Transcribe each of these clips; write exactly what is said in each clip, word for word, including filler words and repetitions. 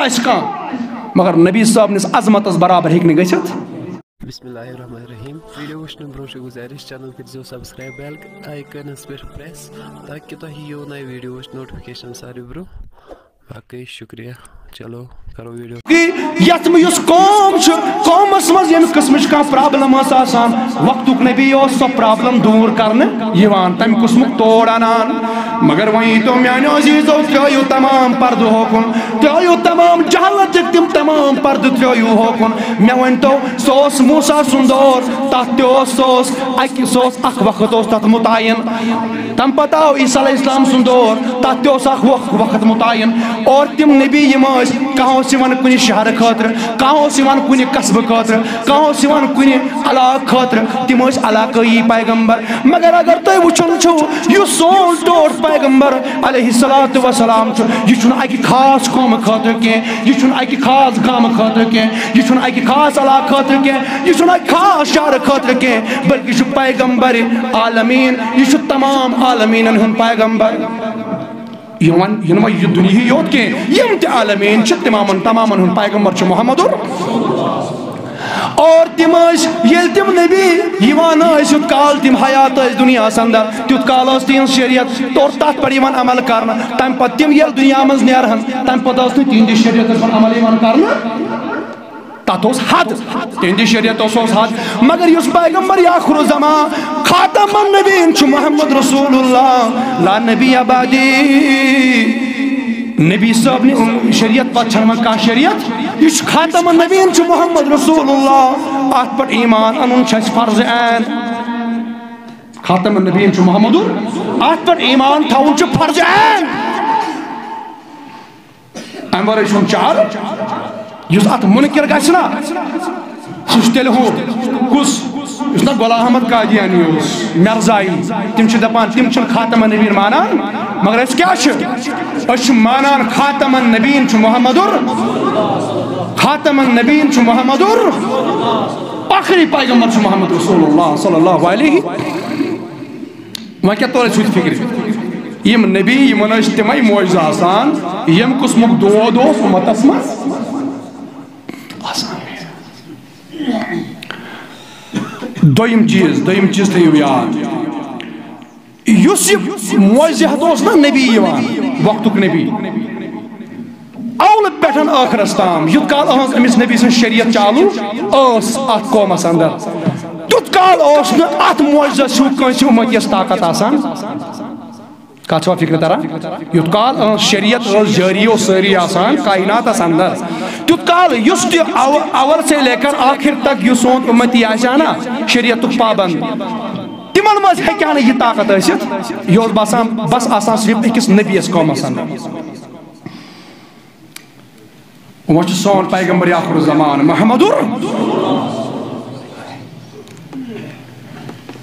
آسہِ کانٛہہ، مگر نبی صٲب نِس عظمتس برابر ہیٚکہِ نہٕ گٔژھِتھ۔ بسم اللہ الرحمن الرحیم۔ ویڈیو وٕچھنہٕ برونٛہہ چھِ گُزٲرِش، چینل کٔرزیو سبسکرائب، بیل آئیکنس پٮ۪ٹھ پریس، تاکہِ تۄہہِ یِیو نئے ویڈیووٕچ نوٹیفکیشن ساروی برونٛہہ۔ باقٕے شُکریہ۔ چلو، کرو ویڈیو۔ یتھ منٛز یُس قوم چھُ، قومس منٛز ییٚمہِ قٕسمٕچ کانٛہہ پرابلم ٲس آسان، وقتُک نبی اوس سۄ پرابلم دوٗر کرنہٕ یِوان، تمہِ قٕسمُک توڑ انان۔ مگر وۄنۍ ییٖتو میانیو عزیزو، ترٲیِو تمام پردٕ ہوکُن، ترٲیِو تمام جہالتٕکۍ تِم تمام پردٕ، ترٲیِو ہوکُن۔ مےٚ ؤنۍتو، سُہ اوس موسیٰ سُنٛد دور، تتھ تہِ اوس، سُہ اوس اکہِ، سُہ اوس اکھ وقت اوس تتھ متعین۔ تَمہِ پتہٕ آو عیسیٰ علیہ السلام سُنٛد دور، تَتھ تہِ اوس اکھ وق-، وقت متعین۔ اور تِم نبی یِم ٲسۍ، کانٛہہ اوس یِوان کُنہِ شہرٕ خٲطرٕ، کانٛہہ اوس یِوان کُنہِ قصبہٕ خٲطرٕ، کانٛہہ اوس یِوان کُنہِ علاقہٕ خٲطرٕ، تِم ٲسۍ علاقٲیی پیغمبر۔ مگر اگر تُہۍ وٕچھُن چھُو، یُس سون ٹوٹھ پیغمبر علیہ الصلوۃ والسلام چھُ، یہِ چھُنہٕ اَکہِ خاص قومہٕ خٲطرٕ کینٛہہ، یہِ چھُنہٕ اَکہِ خاص گامہٕ خٲطرٕ کینٛہہ، یہِ چھُنہٕ اَکہِ خاص علاقہٕ خٲطرٕ کینٛہہ، یہِ چھُنہٕ اَکہِ خاص شہرٕ خٲطرٕ کینٛہہ، بلکہِ یہِ چھُ پیغمبر عالمین، یہِ چھُ تمام عالمینن ہُنٛد پیغمبر۔ یِمن، یِنہٕ وۄنۍ یہِ دُنیاہٕے یوت کینٛہہ، یِم تہِ عالمین چھِ، تِمامن، تمامن ہُنٛد پیغمبر چھُ محمد۔ اور تِم ٲسۍ، ییٚلہِ تِم نبی یِوان ٲسۍ، یُتھ کال تِم حیات ٲسۍ دُنیاہس اندر، تیُتھ کال ٲس تِہنٛز شریعت، توٚر تتھ پٮ۪ٹھ یِوان عمل کرنہٕ۔ تمہِ پتہٕ تِم ییٚلہِ دُنیا منٛز نیرہن، تمہِ پتہٕ ٲس نہٕ تِہنٛدِس شریعتس پٮ۪ٹھ عمل یِوان کرنہٕ۔ تتھ اوس حد، تِہنٛدِ شریعتس اوس حد۔ مگر یُس پیغمبر آخر الزمان خاتم النبیین چھُ محمد رسول اللہ، لا نبی بعدی، نبی صٲب نہِ شریعت پتہٕ چھنہٕ وۄنۍ کانٛہہ شریعت، یہِ چھُ خاتم النبیین چھُ محمد رسول اللہ، اتھ پٮ۪ٹھ ایمان انُن چھُ اسہِ فرض عین۔ خاتم النبیین چھُ محمد، اتھ پٮ۪ٹھ ایمان تھاوُن چھُ فرض عین۔ امہِ ورٲے چھُنہٕ چارٕ۔ یُس اتھ منکر گژھِ نا، سُہ چھُ تیٚلہِ ہُہ، کُس؟ یُس نا غلام احمد قادیانی اوس، مرزایی۔ تِم چھِ دپان، تِم چھِنہٕ خاتم النبیین مانان، مگر أسۍ کیٛاہ چھِ؟ أسۍ چھِ مانان خاتم النبیین چھُ محمد، خاتم النبیین چھُ محمد، ٲخری پیغمبر چھُ محمد رسول اللہ صلی اللہ علیہ۔ وۄنۍ کیٛاہ توٚر اَسہِ ہُتہِ فِکرِ؟ یِم نبی، یِمن ٲسۍ تِمے معجزٕ آسان، ییٚمہِ قٕسمُک دود اوس اُمتس منٛز آسان۔ دوٚیِم چیٖز، دوٚیِم چیٖز تھٲیِو یاد، یُس یہِ معجزٕ ہتھ اوس نا نبی یِوان، وقتُک نبی، اولہٕ پٮ۪ٹھ ٲخرس تام، یُتھ کال أہٕنٛز أمِس نبی سٕنٛز شریعت چالو ٲس اتھ قومس اندر، تیُتھ کال اوس نہٕ اتھ معجزس ہیوٗ کٲنٛسہِ اُمتیس طاقت آسان۔ کتھ چھوا فکرِ تران؟ یُتھ کال أہٕنٛز شریعت ٲس جٲری، اوس سٲری آسان کائناتس اندر، تیُتھ کال یُس تہِ او-، اول سے لے کر آخر تک یُس سون اُمتی آسہِ ہا نا شریعتُک پابند، تِمن منٛز ہیٚکہِ ہا نہٕ یہِ طاقت ٲسِتھ۔ یہِ اوس باسان بس آسان صرف أکِس نبیَس قومس اندر۔ وۄنۍ چھُ سون پیغمبر آخر الزمان محمد۔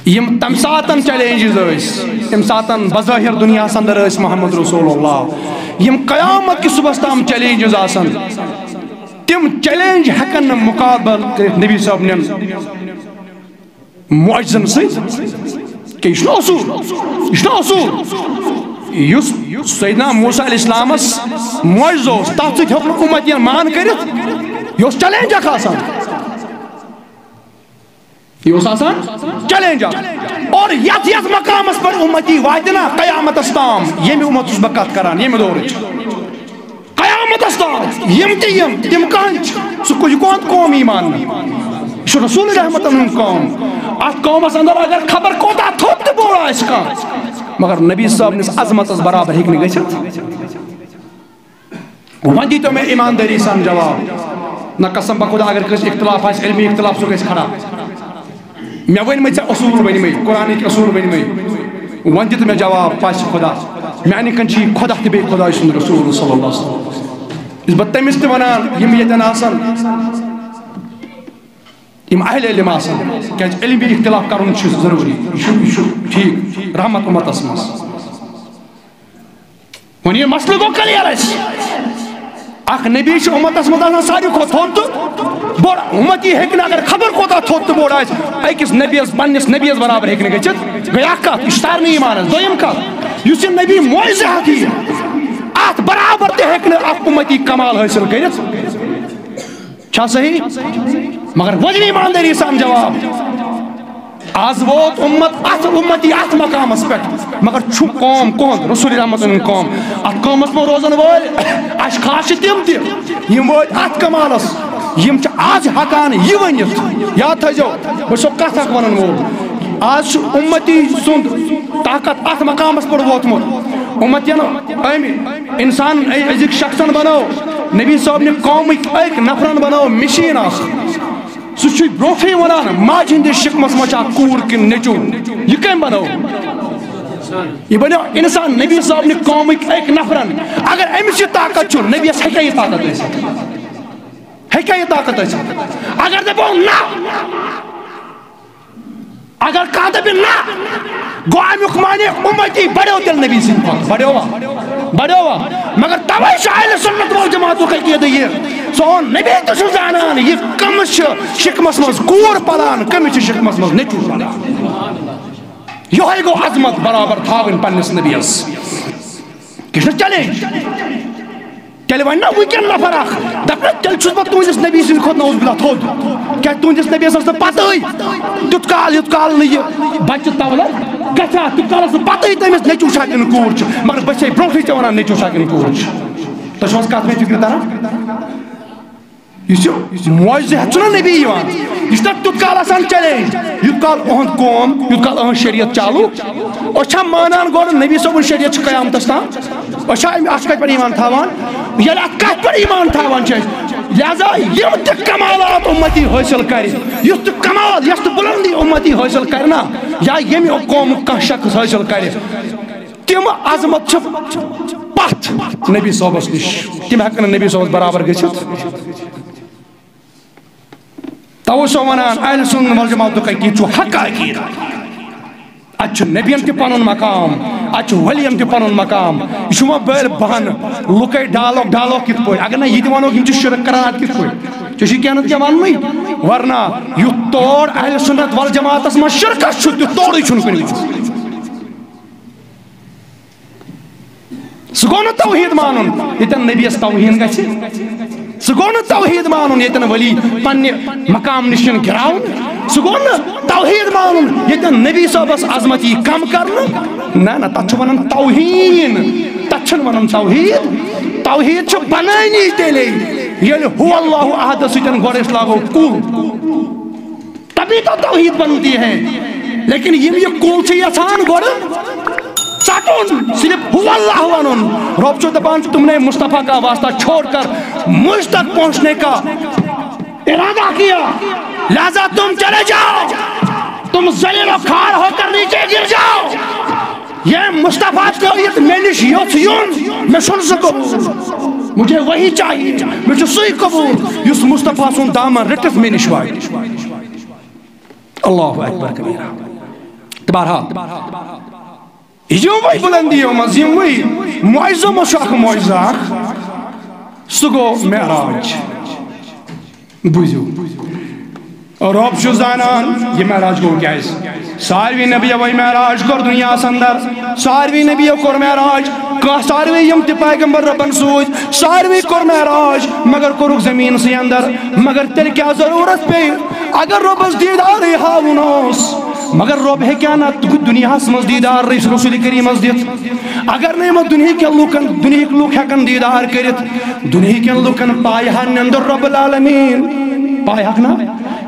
یِم تَمہِ ساتَن challenges ٲسۍ، ییٚمہِ ساتَن بظٲہِر دُنیاہَس اندر ٲسۍ محمد رسول اللہ، یِم قیامت کِس صُبحَس تام challenges آسَن، تِم challenge ہٮ۪کَن نہٕ مُقابلہٕ کٔرِتھ نبی صٲبنٮ۪ن معجزن سۭتۍ۔ کیٛاہ یہِ چھُنہٕ اصوٗل؟ یہِ چھُنہٕ اصوٗل؟ یُس سیدنا موسیٰ علیہ السلامس معجزٕ اوس، تتھ سۭتۍ ہیوٚک نہٕ اُمتین مان کٔرِتھ۔ یہِ اوس challenge اکھ آسان۔ یہِ اوس آسان challenge اکھ۔ اور یتھ یتھ مقامس پٮ۪ٹھ اُمتی واتہِ نا قیامتس تام، ییٚمہِ اُمت چھُس بہٕ کتھ کران، ییٚمہِ دورٕچ۔ قیامتس تام یِم تہِ یِم، تِم کٕہٕنۍ چھِ؟ سُہ کُ-، یہِ کون قوم یی ماننہٕ؟ یہِ چھُ رسول رحمتن ہُنٛد قوم۔ اتھ قومس اندر اگر خبر کوٗتاہ تھوٚد تہِ بوٚڑ آسہِ کانٛہہ، مگر نبی صٲب نِس عظمتس برابر ہیٚکہِ نہٕ گٔژھِتھ۔ وۄنۍ دیٖتو مےٚ ایماندٲری سان جواب۔ نہ قسم بخدا اگر کٲنٛسہِ اختلاف آسہِ، علمی اختلاف، سُہ گژھِ خراب۔ مےٚ ؤنۍ مٕتۍ ژےٚ اصوٗل ؤنۍ مٕتۍ، قرآنٕکۍ اصوٗل ؤنۍ مٕتۍ۔ وۄنۍ دِ تہٕ مےٚ جواب، پَزِ خۄدا۔ میٛانہِ کَنۍ چھِ یہِ خۄدا تہِ بیٚیہِ خۄداے سُنٛد رسول صلی اللہ علیہ وسلم۔ یُس بہٕ تٔمِس تہِ وَنان، یِم ییٚتٮ۪ن آسَن، یِم اہل علم آسَن، کیٛازِ علمی اختلاف کَرُن چھُ ضروٗری۔ یہِ چھُ، یہِ چھُ ٹھیٖک، رحمت اُمتَس منٛز۔ وۄنۍ یہِ مسلہٕ گوٚو clear اَسہِ۔ اکھ نبی چھُ اُمتس منٛز آسان ساروی کھۄتہٕ تھوٚد تہٕ بوٚڑ۔ اُمتی ہیٚکہِ نہٕ اگر خبر کوٗتاہ تھوٚد تہٕ بوٚڑ آسہِ، أکِس نبیَس، پننِس نبیَس برابر ہیٚکہِ نہٕ گٔژھِتھ۔ گٔے اکھ کتھ، یہِ چھُ سارنٕے ایمانس۔ دوٚیِم کتھ، یُس یہِ نبی معجزٕ ہٮ۪تھ یِیہِ، اتھ برابر تہِ ہیٚکہِ نہٕ اکھ اُمتی کمال حٲصِل کٔرِتھ۔ چھا صحیح؟ مگر وۄنۍ دِ ایٖماندٲری سان جواب۔ از ووت اُمت اتھ اُمتی اتھ مقامس پٮ۪ٹھ، مگر چھُ قوم کُہُنٛد، رسول رحمت سُنٛد قوم، اتھ قومس منٛز روزن وٲلۍ اشخاص چھِ تِم تہِ، یِم وٲتۍ اتھ کمالس، یِم چھِ از ہٮ۪کان یہِ ؤنِتھ۔ یاد تھٲیزیو، بہٕ چھُسو کتھ اکھ ونان وول، از چھُ اُمتی سُنٛد طاقت اتھ مقامس پٮ۪ٹھ ووتمُت۔ اُمتین أمۍ انسان أ-، أزِکۍ شخصن بنٲو، نبی صٲب نہِ قومٕکۍ أکۍ نفرن بنٲو مشین اکھ۔ سُہ چھُ برونٛٹھٕے ونان، ماجہِ ہٕنٛدِس شِکمس منٛز چھا کوٗر کِنہٕ نیٚچوٗ؟ یہِ کٔمۍ بنٲو؟ یہِ بنیو انسان نبی صٲب نہِ قومٕکۍ أکۍ نفرن۔ اگر أمِس یہِ طاقت چھُ، نبیَس ہیٚکیٛاہ یہِ طاقت ٲسِتھ؟ ہیٚکیٛاہ یہِ طاقت ٲسِتھ؟ اگر دپو نہ، اگر کانٛہہ دپہِ نہ، گوٚو امیُک معنی اُمتی بڑیو تیٚلہِ نبی سٕنٛدِ کھۄتہٕ۔ بڑیوا؟ بڑیوا؟ مگر توے چھُ اہل سنت والجماعتُک عقیدٕ یہِ، سون نبی تہِ چھُ زانان یہِ کٔمِس چھِ شِکمس منٛز کوٗر پلان، کٔمِس چھِ شِکمس منٛز نیٚچوٗ پلان۔ یِہوٚے گوٚو عظمت برابر تھاوٕنۍ پننِس نبیَس۔ یہِ چھُنہٕ چیلنج۔ تیٚلہِ وَنہِ نا وٕنکٮ۪ن نفر اکھ، دَپہِ نا، تیٚلہِ چھُس بہٕ تُہٕنٛدِس نبی سٕنٛدِ کھۄتہٕ نعوذ باللہ تھوٚد۔ کیٛازِ تُہٕنٛدِس نبیَس ٲس نہٕ پَتہٕے تیُتھ کال، یُتھ کال نہٕ یہِ بَچہِ تولد گژھِ ہا، تیُتھ کال ٲس نہٕ پَتہٕے تٔمِس نیٚچوٗ چھا کِنہٕ کوٗر چھِ۔ مگر بہٕ چھَسے برونٛٹھٕے ژےٚ وَنان نیٚچوٗ چھا کِنہٕ کوٗر چھِ۔ تۄہہِ چھُو حظ کَتھ مےٚ فِکرِ تَران؟ یُس یہِ معجزٕ ہٮ۪تھ چھُنہ نبی یِوان، یہِ چھُنہ تیُتھ کال آسان چیلنج، یُتھ کال اُہُنٛد قوم، یُتھ کال اُہٕنٛز شریعت چالو۔ أسۍ چھا مانان گۄڈٕ نبی صٲبُن شریعت چھُ قیامتس تام؟ أسۍ چھا اَمہِ، اَتھ کَتہِ پٮ۪ٹھ ایٖمان تھاوان؟ ییٚلہِ اَتھ کَتہِ پٮ۪ٹھ ایٖمان تھاوان چھِ أسۍ؟ لہذا یِم تہِ کمالات اُمتی حٲصِل کَرِ، یُس تہِ کمال، یۄس تہِ بُلندی اُمتی حٲصِل کَرِ نا، یا ییٚمہِ قومُک کانٛہہ شخص حٲصِل کَرِ، تِم عظمت چھِ پتھ نبی صٲبس نِش، تِم ہٮ۪کن نہٕ نبی صٲبس برابر گٔژھِتھ۔ توے چھُسو ونان، اہل سنت والجماعتُک عقیدٕ چھُ حق عقیدٕ۔ اتہِ چھُ نبین تہِ پنُن مقام، اتہِ چھُ ولین تہِ پنُن مقام۔ یہِ چھُ وۄنۍ بٔلۍ بہانہٕ، لُکے ڈالوکھ ڈالوکھ کِتھ پٲٹھۍ؟ اگر نہ یہِ تہِ ونوکھ، یِم چھِ شرک کران، اتہِ کِتھ پٲٹھۍ؟ ژےٚ چھُے کینٛہہ نتہٕ کینٛہہ وننُے، ورنہ یُتھ تور اہل سنت والجماعتس منٛز شرکس چھُ، تیُتھ تورٕے چھُنہٕ کُنہِ منٛز۔ سُہ گوٚو نہٕ توحیٖد مانُن، ییٚتٮ۪ن نبیَس توہیٖن گژھِ۔ سُہ گوٚو نہٕ توحیٖد مانُن، ییٚتٮ۪ن ولی پننہِ مقام نِش یِن گِراوُن۔ سُہ گوٚو نہٕ توحیٖد مانُن، ییٚتٮ۪ن نبی صٲبس عظمت یی کم کرنہٕ۔ نہ، نہ، تتھ چھِ ونان توہیٖن، تتھ چھِنہٕ ونان توحیٖد۔ توحیٖد چھُ بنٲنی تیٚلے، ییٚلہِ ہو اللہ احدس سۭتۍ گۄڈٕ أسۍ لاگو کُل۔ تبھی تو توحید بنتی ہے۔ لیکن یِم یہِ کُل چھِ یژھان گۄڈٕ ژٹُن، صرف ہو اللہ ونُن۔ رب چھُ دپان، تم نے مصطفیٰ کا واسطہ چھوڑ کر مجھ تک پہنچنے کا ارادہ کیا، لہذا تم چلے جاؤ، تم ذلیل و خوار ہو کر نیچے گر جاؤ۔ یہ مصطفیٰ ترٲیِتھ مےٚ نِش یوٚژھ یُن، مےٚ چھُنہٕ سُہ قبوٗل۔ مجھے وہی چاہیے، مےٚ چھُ سُے قبوٗل یُس مصطفیٰ سُنٛد دامن رٔٹِتھ مےٚ نِش واتہِ۔ اللہ اکبر کبیرہ۔ تہٕ بہرحال، یِموٕے بُلندیو منٛز، یِموٕے معجزو منٛز چھُ اکھ معجزہ اکھ، سُہ گوٚو معراج۔ بوٗزِو، رۄب چھُ زانان یہِ معراج گوٚو کیٛازِ۔ ساروی نبیو وۄنۍ معراج کوٚر دُنیاہس اندر، ساروی نبیو کوٚر معراج، کانٛہہ ساروی یِم تہِ پیغمبر رۄبن سۭتۍ، ساروی کوٚر معراج، مگر کوٚرُکھ زٔمیٖنسٕے اندر۔ مگر تیٚلہِ کیٛاہ ضروٗرت پیٚیہِ، اگر رۄبس دیٖدارٕے ہاوُن اوس؟ مگر رۄب ہیٚکہِ ہا نہ تُہُنٛد دُنیاہس منٛز دیٖدار رسول کریٖمس دِتھ؟ اگر نہٕ یِمو دُنہِکٮ۪ن لوٗکن، دُنہِکۍ لوٗکھ ہٮ۪کن دیٖدار کٔرِتھ، دُنہِکٮ۪ن لوٗکن پایہِ ہا نِندٕر رۄب العالمیٖن، پایہِ ہکھ نا؟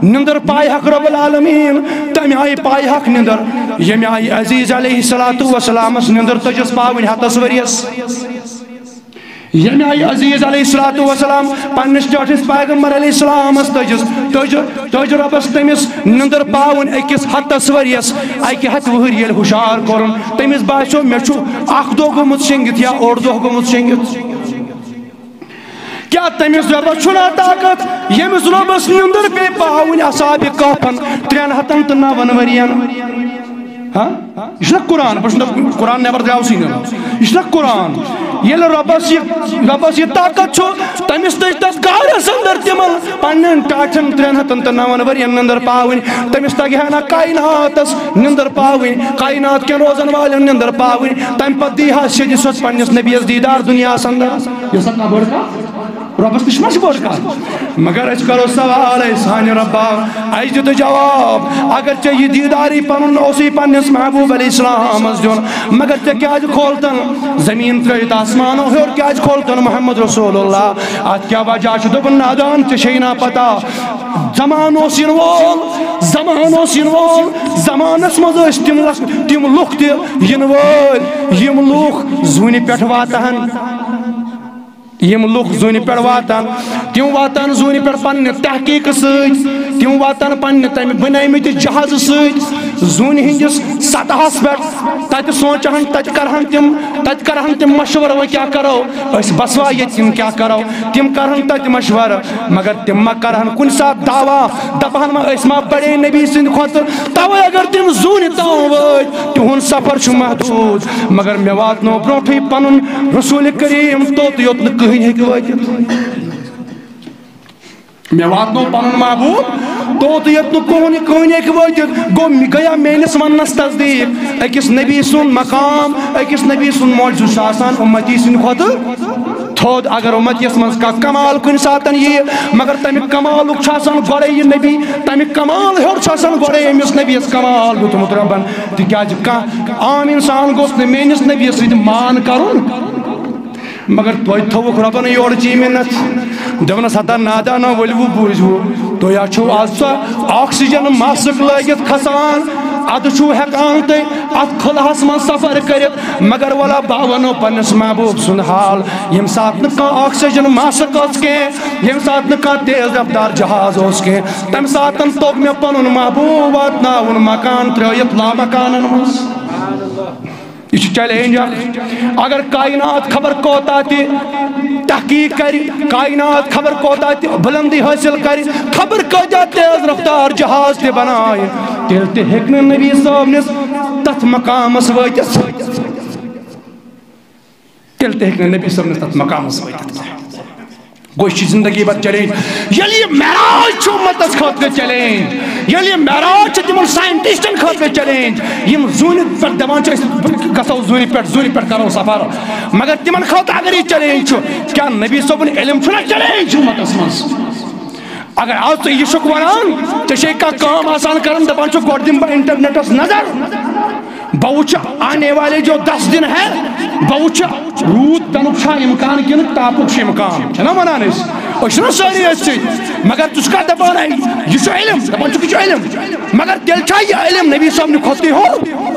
نِندٕر پایہِ ہکھ رۄب العالمیٖن۔ تَمہِ آیہِ پایہِ ہکھ نِندٕر، ییٚمہِ آیہِ عزیز علیہ الصلوۃ والسلامس نِندٕر تٔجِس پاوٕنۍ ہتس ؤرِیس۔ ییٚمہِ آیہِ عزیز علیہ الصلوۃ والسلام پننِس ٹٲٹھِس پیغمبر علیہ السلامس تٔجِس، تٔج، تٔج رۄبس تٔمِس نِندٕر پاوٕنۍ أکِس ہتس ؤرِیس، اکہِ ہتہِ وُہٕرۍ ییٚلہِ ہُشار کوٚرُن، تٔمِس باسیو، مےٚ چھُ اکھ دۄہ گوٚمُت شیٚنگِتھ یا اوٚڑ دۄہ گوٚمُت شیٚنگِتھ۔ کیٛاہ تٔمِس رۄبس چھُنہ طاقت، ییٚمِس رۄبس نِندٕر پیٚیہِ پاوٕنۍ اصحاب کہفن ترٛٮ۪ن ہتن تہٕ نون ؤرین؟ ہاں؟ یہِ چھُنہ قرآن، بہٕ چھُس نہٕ قرآن نٮ۪بر درٛاوسٕے نہٕ۔ یہِ چھُنہ قرآن۔ ییٚلہِ رۄبَس یہِ، رۄبَس یہِ طاقت چھُ، تٔمِس تٔج تَتھ غارَس اندر تِمن پننٮ۪ن ٹاٹھٮ۪ن ترٛٮ۪ن ہَتَن تہٕ نَوَن ؤرین نِندٕر پاوٕنۍ۔ تٔمِس تَگہِ ہا نہ کائناتَس نِندٕر پاوٕنۍ، کائنات کٮ۪ن روزن والٮ۪ن نِندٕر پاوٕنۍ۔ تَمہِ پتہٕ دی ہا سیٚدِ سیوٚد پننِس نبیَس دیٖدار دُنیاہَس اندر۔ یۄس سا بٔڑ کَتھ۔ رۄبَس نِش ما چھِ بٔڑ کَتھ؟ مگر أسۍ کَرو سوال، اے سانہِ رۄبا، اَسہِ دِ تہٕ جواب۔ اگر ژےٚ یہِ دیٖدارٕے پَنُن اوسُے پننِس محبوب علیہ السلامَس دیُن، مگر ژےٚ کیٛازِ کھولتَن زٔمیٖن ترٛٲوِتھ آسمانو ہیوٚر؟ کیٛازِ کھولتَن محمد رسول اللہ؟ اَتھ کیٛاہ وجہ چھُ؟ دوٚپُن، نادان، ژےٚ چھے نا پتہ، زمان اوس یِنہٕ وول، زمان اوس یِنہٕ وول، زمانَس منٛز ٲسۍ تِم لَک-، تِم لُکھ تہِ یِنہٕ وٲلۍ، یِم لُکھ زوٗنہِ پٮ۪ٹھ واتہٕ ہن۔ یِم لُکھ زوٗنہِ پٮ۪ٹھ واتان، تِم واتان زوٗنہِ پٮ۪ٹھ پننہِ تحقیٖقہٕ سۭتۍ، تِم واتان پننہِ تَمہِ بنٲومٕتہِ جہازٕ سۭتۍ زوٗنہِ ہٕنٛدِس سطحس پٮ۪ٹھ۔ تَتہِ سونٛچہٕ ہن، تَتہِ کرٕ ہن تِم، تَتہِ کرٕ ہن تِم مشورٕ، وۄنۍ کیٛاہ کرو؟ أسۍ بسوا ییٚتہِ کِنہٕ کیٛاہ کرو؟ تِم کرٕ ہن تَتہِ مشورٕ، مگر تِم ما کرٕ ہن کُنہِ ساتہٕ دعویٰ، دپہٕ ہن ما أسۍ ما بڑے نبی سٕنٛدِ کھۄتہٕ؟ توے اگر تِم زوٗنہِ تام وٲتۍ، تِہُنٛد سفر چھُ محدوٗد، مگر مےٚ واتنو برونٛٹھٕے پنُن رسول کریم توٚت، یوٚت نہٕ کٕہٕنۍ ہیٚکہِ وٲتِتھ۔ مےٚ واتنو پنُن محبوب توٚت، یوٚت نہٕ کٕہٕنۍ، کٕہٕنۍ ہیٚکہِ وٲتِتھ۔ گوٚو، مےٚ گٔیا میٲنِس وننس تصدیٖق۔ أکِس نبی سُنٛد مقام، أکِس نبی سُنٛد معجزٕ چھُ آسان اُمتی سٕنٛدِ کھۄتہٕ تھوٚد۔ اگر اُمتیَس منٛز کانٛہہ کمال کُنہِ ساتن ییہِ، مگر تَمیُک کمالُک چھُ آسان گۄڈَے یہِ نبی، تَمیُک کمال ہیوٚر چھُ آسان گۄڈَے أمِس نبیَس کمال دیُتمُت رۄبَن۔ تِکیٛازِ کانٛہہ عام اِنسان گوٚژھ نہٕ میٲنِس نبیَس سۭتۍ مان کَرُن۔ مگر توتہِ تھوٚوُکھ رۄبَن یورٕچی مِنت۔ دوٚپنَس، ہتا نادانا، ؤلِو بوٗزِو، تُہۍ ہا چھِو آز سۄ آکسیجن ماسک لٲگِتھ کھسان، اَدٕ چھُو ہٮ۪کان تُہۍ اَتھ خلاہَس منٛز سفر کٔرِتھ۔ مگر ولا بہٕ وَنو پننِس محبوب سُنٛد حال، ییٚمہِ ساتہٕ نہٕ کانٛہہ آکسیجن ماسک ٲس کینٛہہ، ییٚمہِ ساتہٕ نہٕ کانٛہہ تیز رفتار جہاز اوس کینٛہہ، تَمہِ ساتہٕ توٚگ مےٚ پنُن محبوب واتناوُن مکان ترٛٲیِتھ لامکانن منٛز۔ یہِ چھُ چیلنج اکھ۔ اگر کائنات خبر کوتاہ تہِ تحقیق کرِ، کائنات خبر کوتاہ تہِ بلندی حٲصِل کرِ، خبر کۭتیاہ تیز رفتار جہاز تہِ بنایہِ، تیٚلہِ تہِ ہیٚکہِ نہٕ نبی صٲبنِس تتھ مقامس وٲتِتھ۔ تیٚلہِ تہِ ہیٚکہِ نہٕ نبی صٲبنِس تتھ مقامس وٲتِتھ۔ گوٚو، یہِ چھِ زندگی بھر چیلنج۔ ییٚلہِ یہِ معراج چھُ اُمتس خٲطرٕ چیلنج، ییٚلہِ یہِ معراج چھُ تِمن ساینٹسٹن خٲطرٕ چیلنج، یِم زوٗنہِ پٮ۪ٹھ دپان چھِ، أسۍ گژھو زوٗنہِ پٮ۪ٹھ، زوٗنہِ پٮ۪ٹھ کرو سفر، مگر تِمن خٲطرٕ اگر یہِ چیلنج چھُ، کیٛاہ نبی صٲبُن علم چھُنہ چیلنج چھُ اُمتس منٛز؟ اگر آز ژٕ یہِ چھُکھ وَنان، ژےٚ چھے کانٛہہ کٲم آسان کَرٕنۍ، دَپان چھُکھ، گۄڈٕ دِمہٕ بہٕ اِنٹرنیٹَس نظر، بہٕ وٕچھٕ آنے والے جو دس دن ہے، بہٕ وٕچھٕ روٗد پٮ۪نُک چھا اِمکان کِنہٕ تاپُک چھُ اِمکان، چھِنہ وَنان أسۍ؟ أسۍ چھِنہ سٲری أتھۍ سۭتۍ، مگر ژٕ چھُکھ دَپان، ہے، یہِ چھُ علم، دَپان چھُکھ، یہِ چھُ علم، مگر تیٚلہِ چھا یہِ علم نبی صٲبنہِ کھۄتہٕ تہِ ہیوٚر؟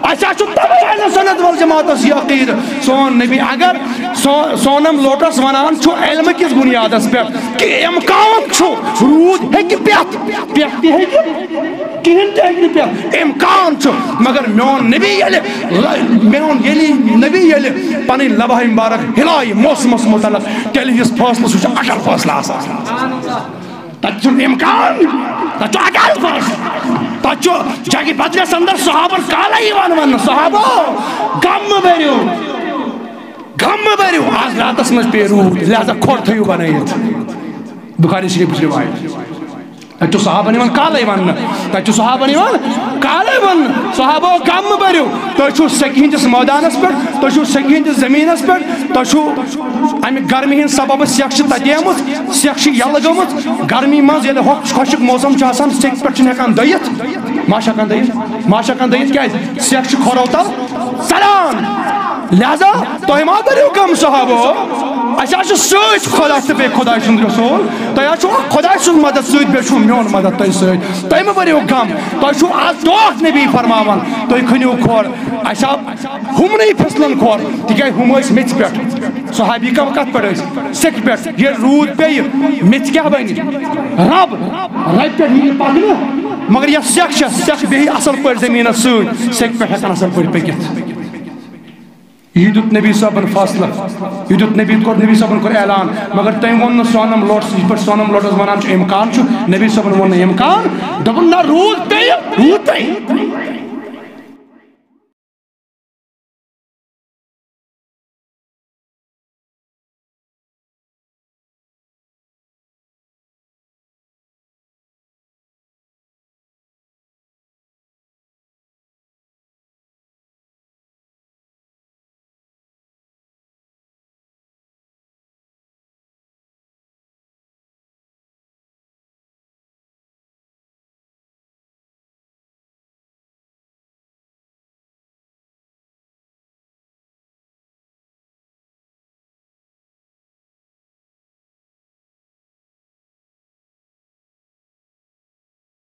اَسہِ حظ چھُ تَوَے اہل سنت والجماعتس یہِ عقیٖدٕ۔ سون نبی، اگر سو-، سونم لوٹس ونان چھُ علمہٕ کِس بُنیادس پٮ۪ٹھ کہِ اِمکان چھُ روٗد ہیٚکہِ پٮ۪تھ، پٮ۪تھ تہِ ہیٚکہِ، کِہیٖنۍ تہِ ہیٚکہِ نہٕ پٮ۪تھ، اِمکان چھُ۔ مگر میون نبی ییٚلہِ ل-، میون ییٚلہِ نبی ییٚلہِ پنٕنۍ لبہٕ مبارک ہِلایہِ موسمس متعلق، تیٚلہِ یُس فٲصلہٕ، سُہ چھُ اٹل فٲصلہٕ آسان۔ تَتہِ چھُنہٕ اِمکان، تَتہِ چھُ اَٹَل فٲصلہٕ۔ تَتہِ چھُ جنگِ بدرَس اندر صحابن کالے یِوان وننہٕ، "صحابو، غم مہٕ بٔرِو، غم مہٕ بٔرِو، آز راتس منٛز پیٚیہِ روٗد، لہذا کھۄر تھٲیِو بنٲیِتھ۔" بخاری شریفٕچ روایت۔ تَتہِ چھُ صحابن یِوان کالے وننہٕ، تَتہِ چھُ صحابن یِوان کالے وننہٕ، "صحابو، غم مہٕ بٔرِو، تُہۍ چھِو سیٚکہِ ہٕنٛدِس مٲدانس پٮ۪ٹھ، تُہۍ چھِو سیٚکہِ ہٕنٛدِس زٔمیٖنس پٮ۪ٹھ، تۄہہِ چھُو امہِ گرمی ہٕنٛدِ سببہٕ سیٚکھ چھِ تتیمٕژ، سیٚکھ چھِ یلہٕ گٔمٕژ، گرمی منٛز ییٚلہِ ہۄکھ-، خۄشک موسم چھُ آسان، سیٚکہِ پٮ۪ٹھ چھِنہٕ ہٮ۪کان دٔیِتھ۔" ما چھِ ہٮ۪کان دٔیِتھ؟ ما چھِ ہٮ۪کان دٔیِتھ، کیٛازِ؟ سیٚکھ چھِ کھۄرو تل ژلان۔ لہذا تُہۍ ما بٔرِو غم، صحابو، اَسہِ حظ چھُ سۭتۍ خۄدا تہٕ بیٚیہِ خۄداے سُنٛد رسول، تۄہہِ حظ چھُو خۄداے سُنٛد مدد سۭتۍ، بیٚیہِ چھُو میون مدد تۄہہِ سۭتۍ، تُہۍ مہٕ بٔرِو غم، تۄہہِ چھُو از ٹوٹھ نبی فرماوان، تُہۍ کھٔنِو کھۄر۔ اَسہِ آو ہُمنٕے پھِسلن کھۄر، تِکیٛازِ ہُم ٲسۍ میٚژِ پٮ۪ٹھ۔ صحابی کم کتھ پٮ۪ٹھ ٲسۍ؟ سیٚکہِ پٮ۪ٹھ۔ ییٚلہِ روٗد پیٚیہِ، میٚژِ کیٛاہ بنہِ؟ رب۔ ربہِ پٮ۪ٹھ یِیہِ پکنہٕ، مگر یۄس سیٚکھ چھےٚ، سیٚکھ بیٚہہِ اصل پٲٹھۍ زٔمیٖنس سۭتۍ، سیٚکہِ پٮ۪ٹھ ہٮ۪کن اصل پٲٹھۍ پٔکِتھ۔ یہِ دیُت نبی صٲبن فٲصلہٕ، یہِ دیُت نبی، کوٚر نبی صٲبن کوٚر اعلان، مگر تٔمۍ ووٚن نہٕ سونم لوٹس، یِتھ پٲٹھۍ سونم لوٹس ونان چھُ اِمکان چھُ، نبی صٲبن ووٚن نہٕ اِمکان، دوٚپُن، نہ، روٗد پیٚیہِ، روٗد پیٚیہِ۔